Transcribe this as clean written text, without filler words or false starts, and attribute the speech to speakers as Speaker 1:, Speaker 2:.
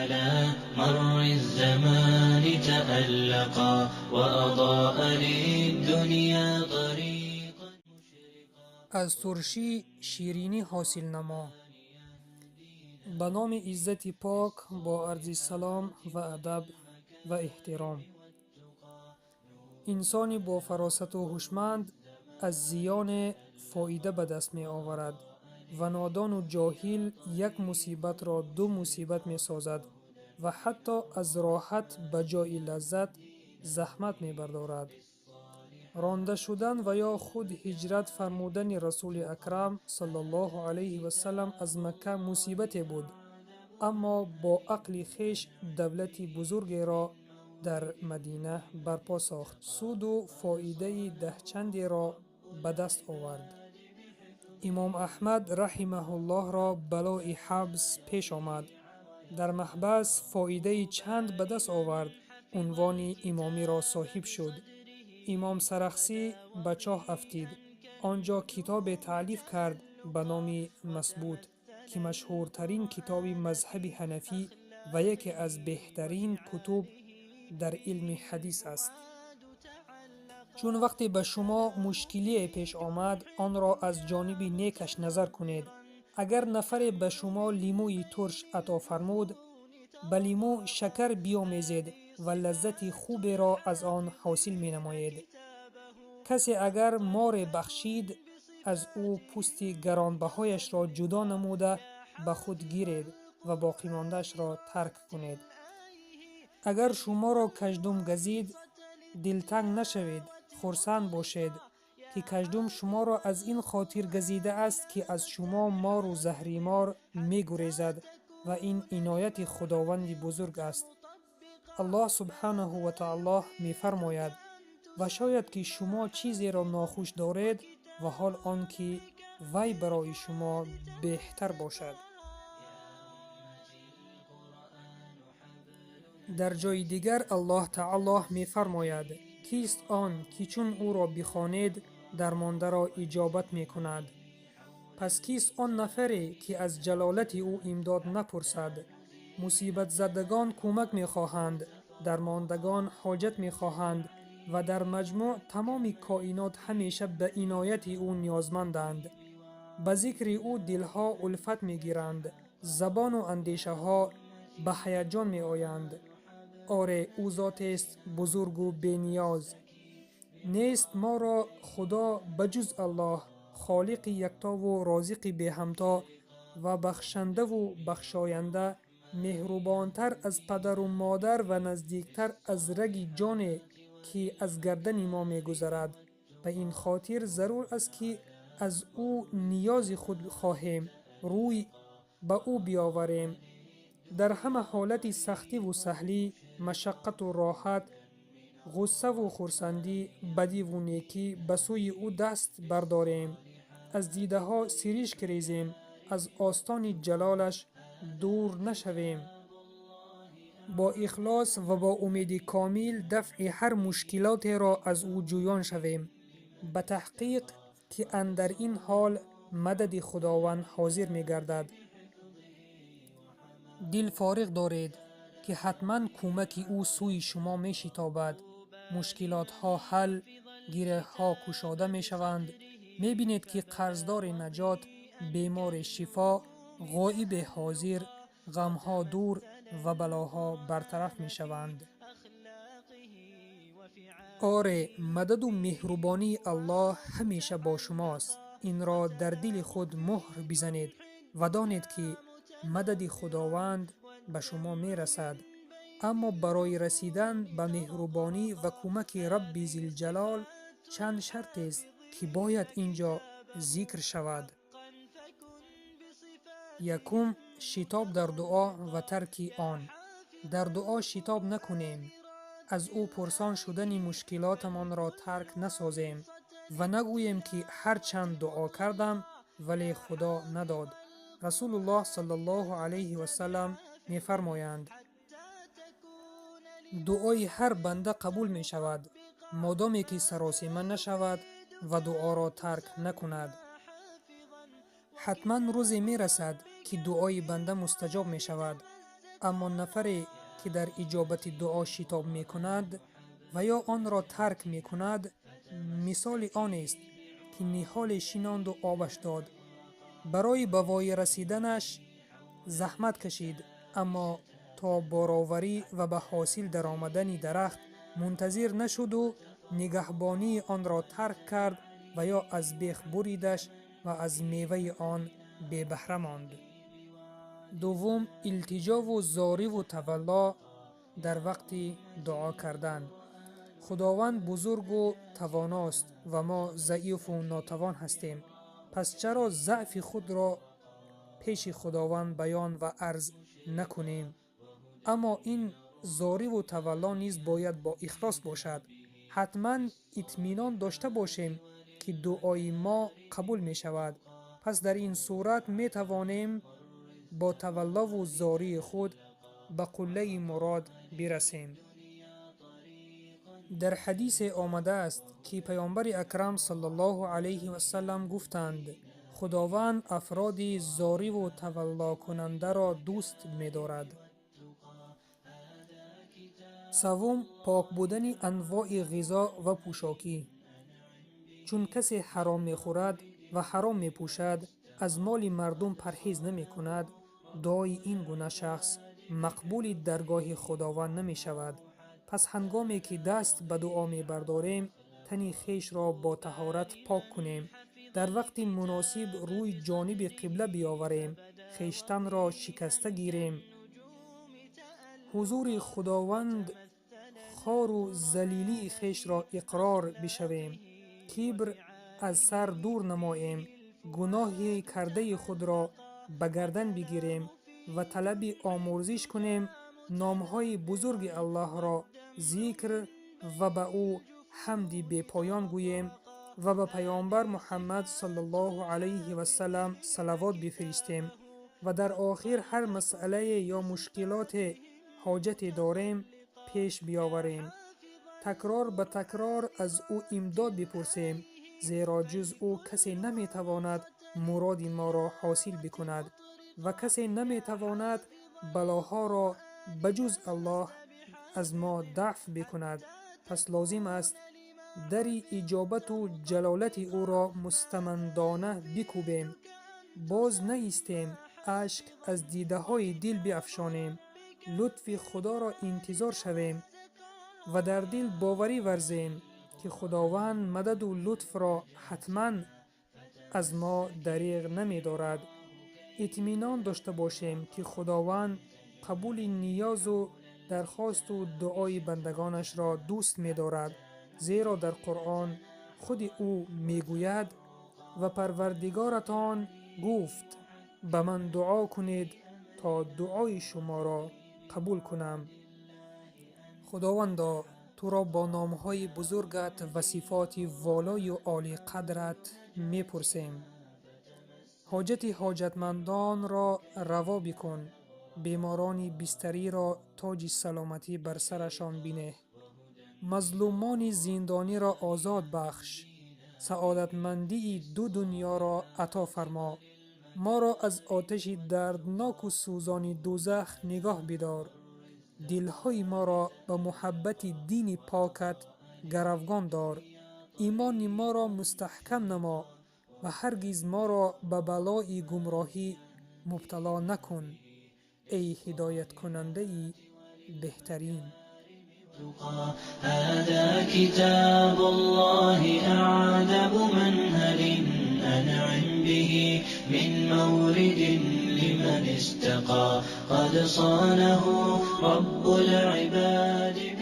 Speaker 1: على مر الزمان تألقا وأضاء للدنيا طريقا.
Speaker 2: Аз туршӣ ширинӣ ҳосил намо. Ба номи Иззати Пок, бо арзи салом ва адаб ва эҳтиром. Инсони бофаросату ҳушманд аз зиёне фоида ба даст меоварад ва нодону ҷоҳил як мусибатро ду мусибат месозад ва ҳатто аз роҳат ба ҷои лаззат заҳмат мебардорад. Ронда шудан ва ё худ ҳиҷрат фармудани Расули Акрам саллаллоҳу алайҳи васаллам аз Макка мусибате буд, аммо бо ақли хеш давлати бузургеро дар Мадина барпо сохт, суду фоидаи даҳчандеро ба даст овард. Имом Аҳмад раҳимаҳуллоҳро балои ҳабс пеш омад. Дар маҳбас фоидаи чанд ба даст овард, унвони имомиро соҳиб шуд. Имом Сарахсӣ ба чоҳ афтид. Он ҷо китобе таълиф кард ба номи Масбут, ки машҳуртарин китоби мазҳаби ҳанафӣ ва яке аз беҳтарин кутуб дар илми ҳадис аст. Чун вақте ба шумо мушкилие пеш омад, онро аз ҷониби некаш назар кунед. Агар нафаре ба шумо лимӯи турш ато фармуд, ба лимӯ шакар биомезед ва лаззати хуберо аз он ҳосил менамоед. Касе агар море бахшид, аз ӯ пӯсти гаронбаҳояшро ҷудо намуда ба худ гиред ва боқимондаашро тарк кунед. Агар шуморо каждум газид, дилтанг нашавед, хурсанд бошед, ки каждум шуморо аз ин хотир газидааст, ки аз шумо мору заҳримор мегурезад ва ин инояти Худованди бузург аст. Аллоҳ субҳанаҳу ва таоло мефармояд: ва шояд ки шумо чизеро нохуш доред ва ҳол он ки вай барои шумо беҳтар бошад. Дар ҷои дигар Аллоҳ таоло мефармояд: кист он ки чун ӯро бихонед, дармондаро иҷобат мекунад? Пас кист он нафаре, ки аз ҷалолати ӯ имдод напурсад? Мусибатзадагон кӯмак мехоҳанд, дармондагон ҳоҷат мехоҳанд ва дар маҷмӯъ тамоми коинот ҳамеша ба инояти ӯ ниёзманданд. Ба зикри ӯ дилҳо улфат мегиранд, забону андешаҳо ба ҳаяҷон меоянд. Оре, ӯ зотест бузургу бениёз. Нест моро Худо ба ҷуз Аллоҳ, холиқи яктову розиқи беҳамто ва бахшандаву бахшоянда, меҳрубонтар аз падару модар ва наздиктар аз раги ҷоне, ки аз гардани мо мегузарад. Ба ин хотир зарур аст, ки аз ӯ ниёзи худ хоҳем, рӯй ба ӯ биёварем. Дар ҳама ҳолати сахтиву саҳлӣ, машаққату роҳат, ғуссаву хурсандӣ, бадиву некӣ ба сӯи ӯ даст бардорем, аз дидаҳо сиришк резем, аз остони ҷалолаш дур нашавем. Бо ихлос ва бо умеди комил дафъи ҳар мушкилотеро аз ӯ ҷӯён шавем. Ба таҳқиқ, ки андар ин ҳол мадади Худованд ҳозир мегардад. Дил фориғ доред, ки ҳатман кӯмаки ӯ сӯи шумо мешитобад. Мушкилотҳо ҳал, гиреҳҳо кушода мешаванд. Мебинед, ки қарздори наҷот, бемори шифо, ғоиби ҳозир, ғамҳо дур ва балоҳо бартараф мешаванд. Оре, мададу меҳрубонии Аллоҳ ҳамеша бо шумост. Инро дар дили худ муҳр бизанед ва донед, ки мадади Худованд ба шумо мерасад. Аммо барои расидан ба меҳрубонӣ ва кӯмаки Рабби Зилҷалол чанд шартест, ки бояд ин ҷо зикр шавад. Якум, шитоб дар дуо ва тарки он. Дар дуо шитоб накунем, аз ӯ пурсон шудани мушкилотамонро тарк насозем ва нагӯем, ки ҳарчанд дуо кардам, вале Худо надод. Расулуллоҳ саллаллоҳу алайҳи васаллам мефармоянд: дуои ҳар банда қабул мешавад, модоме ки саросима нашавад ва дуоро тарк накунад. Ҳатман рӯзе мерасад, ки дуои банда мустаҷоб мешавад. Аммо нафаре ки дар иҷобати дуо шитоб мекунад ва ё онро тарк мекунад, мисоли онест ки ниҳоле шинонду обаш дод. Барои ба воя расиданаш заҳмат кашид, аммо то бороварӣ ва ба ҳосил даромадани дарахт мунтазир нашуду нигаҳбонии онро тарк кард ва ё аз бех буридаш ва аз меваи он бебаҳра монд. Дуввум, илтиҷову зориву тавалло дар вақти дуо кардан. Худованд бузургу тавоност ва мо заифу нотавон ҳастем. Пас чаро заъфи худро пеши Худованд баён ва арз накунем? Аммо ин зориву тавалло низ бояд бо ихлос бошад. Ҳатман итминон дошта бошем, ки дуои мо қабул мешавад. Пас дар ин сурат метавонем бо таваллову зории худ ба қуллаи мурод бирасем. Дар ҳадисе омадааст, ки Паёмбари Акрам саллаллоҳу алайҳи васаллам гуфтанд: Худованд афроди зориву таваллокунандаро дӯст медорад. Саввум, пок будани анвои ғизо ва пӯшокӣ. Чун касе ҳаром мехӯрад ва ҳаром мепӯшад, аз моли мардум парҳез намекунад, дуои ин гуна шахс мақбули даргоҳи Худованд намешавад. Пас ҳангоме ки даст ба дуо мебардорем, тани хешро бо таҳорат пок кунем, дар вақти муносиб рӯй ҷониби қибла биёварем, хештанро шикаста гирем, ҳузури Худованд хору залилии хешро иқрор бишавем, кибр аз сар дур намоем, гуноҳи кардаи худро ба гардан бигирем ва талаби омӯрзиш кунем, номҳои бузурги Аллоҳро зикр ва ба ӯ ҳамди бепоён гӯем ва ба Паёмбар Муҳаммад саллаллоҳу алайҳи васаллам салавот бифиристем ва дар охир ҳар масъалае ё мушкилоте ҳоҷате дорем пеш биёварем. Такрор ба такрор аз ӯ имдод бипурсем, зеро ҷуз ӯ касе наметавонад муроди моро ҳосил бикунад ва касе наметавонад балоҳоро ба ҷуз Аллоҳ аз мо дафъ бикунад. Пас лозим аст дари иҷобату ҷалолати ӯро мустамандона бикӯбем, боз наистем, ашк аз дидаҳои дил биафшонем, лутфи Худоро интизор шавем ва дар дил боварӣ варзем, ки Худованд мададу лутфро ҳатман аз мо дариғ намедорад. Итминон дошта бошем, ки Худованд қабули ниёзу дархосту дуои бандагонашро дӯст медорад, зеро дар Қуръон худи ӯ мегӯяд: ва Парвардигоратон гуфт: ба ман дуо кунед то дуои шуморо қабул кунам. Худовандо, туро бо номҳои бузургат ва сифоти волою олиқадрат мепурсем. Ҳоҷати ҳоҷатмандонро раво бикун, беморони бистариро тоҷи саломатӣ бар сарашон бинеҳ, мазлумони зиндониро озод бахш, саодатмандии ду дунёро ато фармо, моро аз оташи дардноку сӯзони дӯзах нигоҳ бидор, дилҳои моро ба муҳаббати дини покат гаравгон дор, имони моро мустаҳкам намо ва ҳаргиз моро ба балои гумроҳӣ мубтало накун. Эй ҳидояткунандаи беҳтарин.
Speaker 1: هذا كتاب الله أعذب منهل أنعم به من مورد لمن استقى قد صانه رب العباد.